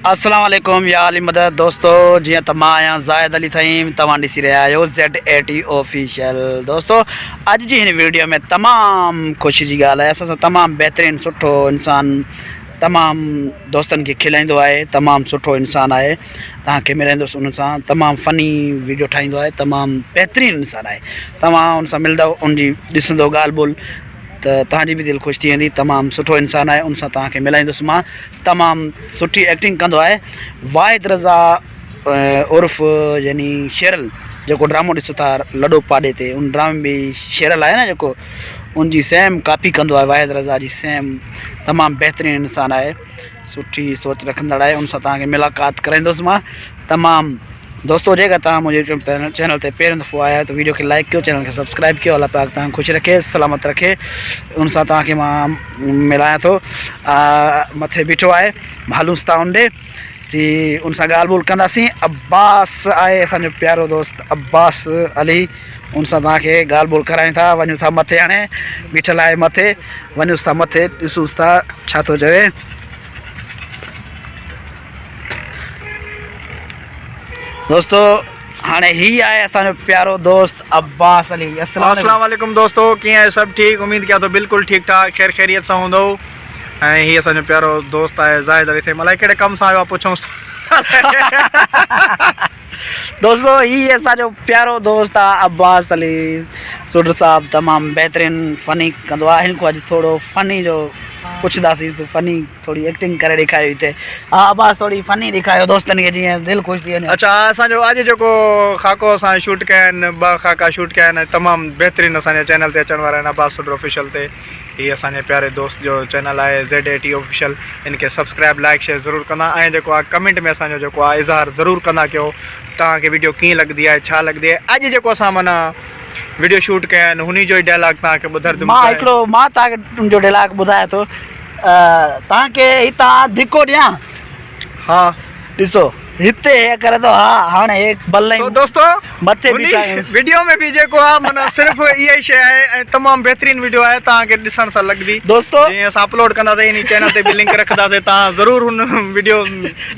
السلام عليڪم يا علي مدد دوستو جيئن ته مان آهيان زاهد علي ٿهيم توهان ڏسي رهيا آهيو زيڊ اي ٽي آفيشل دوستو اڄ جي هن ويڊيو ۾ تمام خوشي جي ڳالهه آهي اسان سان تمام بهترين سٺو انسان تمام دوستن کي کلائيندو آهي تمام سٺو انسان آهي توهان کي ملائيندس ان سان تمام فني ويڊيو ٺاهيندو آهي تمام بهترين انسان آهي توهان ان سان ملندو ان جي ڏسندو ڳالهه ٻولهه ته توهان جي به دل خوش ٿي ويندي تمام سٺو انسان آهي ان سان توهان کي ملائيندس مان تمام سٺي ايڪٽنگ ڪندو آهي واحد رضا عرف يعني شيرل جيڪو ڊرامو ڏسو ٿا لڏو پاڏي تي ان ڊرامي ۾ شيرل آهي نه جيڪو ان جي سيم ڪاپي ڪندو آهي واحد رضا جي سيم تمام بهترين انسان آهي سٺي سوچ رکندڙ آهي ان سان توهان کي ملاقات ڪرائيندس مان تمام دوستو جيڪا توهان منهنجي يوٽيوب چينل تي پهريون دفعو آيا آهيو ته ويڊيو کي لائڪ ڪيو چينل کي سبسڪرائب ڪيو الله پاڪ توهان خوش رکي سلامت رکي ان سان توهان کي مان ملايان ٿو مٿي بيٺو آهي هلونس ٿا ان ڏي جي ان سان ڳالهه ٻولهه ڪنداسين عباس آهي اسانجو پيارو دوست عباس علي ان سان توهان کي ڳالهه ٻولهه ڪرايون ٿا وڃون ٿا مٿي هاڻي بيٺل آهي مٿي وڃونس ٿا مٿي ڏسونس ٿا ڇا ٿو چوي. دوستو هاڻي هي آهي اسان جو پيارو دوست عباس علي. السلام السلام عليڪم دوستو ڪيئن آهيو سڀ ٺيڪ اميد ڪيان ٿو بلڪل ٺيڪ ٺاڪ خير خيريت سان هوندو ۽ هي اسان جو پيارو دوست آهي زاهد علي ٿهيم الائي ڪهڙي ڪم سان آيو آهي پڇونس دوستو هي اسان جو پيارو دوست آ عباس علي سوڍ صاحب تمام بهترين فني ڪندو آ هن کان اڄ ٿورو فني جو پڇنداسين ته فني ٿوري ايڪٽنگ ڪري ڏيکايو هتي ها عباس ٿوري فني ڏيکايو دوستن کي جيئن دل خوش ٿي وڃي. اڇا اسان جو اڄ جيڪو خاڪو اسان شوٽ ڪيا آهن ٻه خاڪا شوٽ ڪيا آهن تمام بهترين اسان جي چينل تي اچڻ وارا آهن عباس سوڍ آفيشل تي هي اسان جي پياري دوست جو چينل آهي زيڊ اي ٽي آفيشل ان کي سبسڪرائب لائڪ شيئر ضرور ڪندا ۽ جيڪو آهي ڪمينٽ ۾ اسان جو جيڪو آهي اظهار ضرور ڪندا ڪيو توهان کي ويڊيو ڪيئن لڳندي آهي ڇا لڳندي آهي اڄ جيڪو اسان معنيٰ ويڊيو شوٽ ڪيا آهن انهي جو ئي ڊائلاگ توهان کي ٻڌر مان هڪڙو مان توهان کي ان جو ڊائلاگ ٻڌايان ٿو توهان کي هتان ڌڪو ڏيان ها ڏسو هتي هي ڪري ٿو ها هاڻي هي بل سو دوستو مٿي بيٺا آهيون ويڊيو ۾ به جيڪو آ معنيٰ صرف اها ئي شيء آهي ۽ تمام بهترين ويڊيو آهي توهان کي ڏسڻ سان لڳندي دوستو جيئن اسان اپلوڊ ڪنداسين انهي چينل تي به لنڪ رکنداسين توهان ضرور ان ويڊيو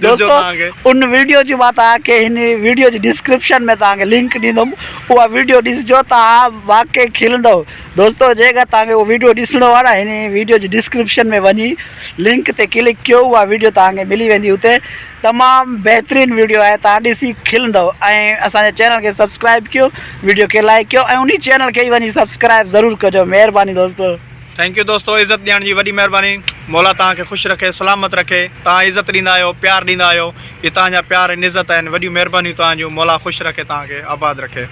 ڏسجو توهان کي ان ويڊيو جي مان توهان کي هن ويڊيو جي ڊسڪرپشن ۾ توهان کي لنڪ ڏيندم اها ويڊيو ڏسجو توهان واقعي کلندو دوستو جيڪر توهان کي اهو ويڊيو ڏسڻو آهي نه هن ويڊيو جي ڊسڪرپشن ۾ وڃي لنڪ تي ڪلڪ ڪيو اها ويڊيو توهان کي ملي ويندي اتي تمام بهترين ويڊيو آهي توهان ڏسي کلندو ۽ اسان جي چينل کي سبسڪرائب ڪيو ويڊيو کي لائڪ ڪيو ۽ انهي چينل کي ئي وڃي سبسڪرائب ضرور ڪجو مهرباني دوستو. Thank you دوستو عزت ڏيڻ جي وڏي مهرباني مولا توهان کي خوش رکي سلامت رکي توهان عزت ڏيندا آهيو پيار ڏيندا آهيو اهي توهان جا پيار ۽ عزت آهن وڏيون مهربانيون توهان جون مولا خوش رکي توهان کي آباد رکي.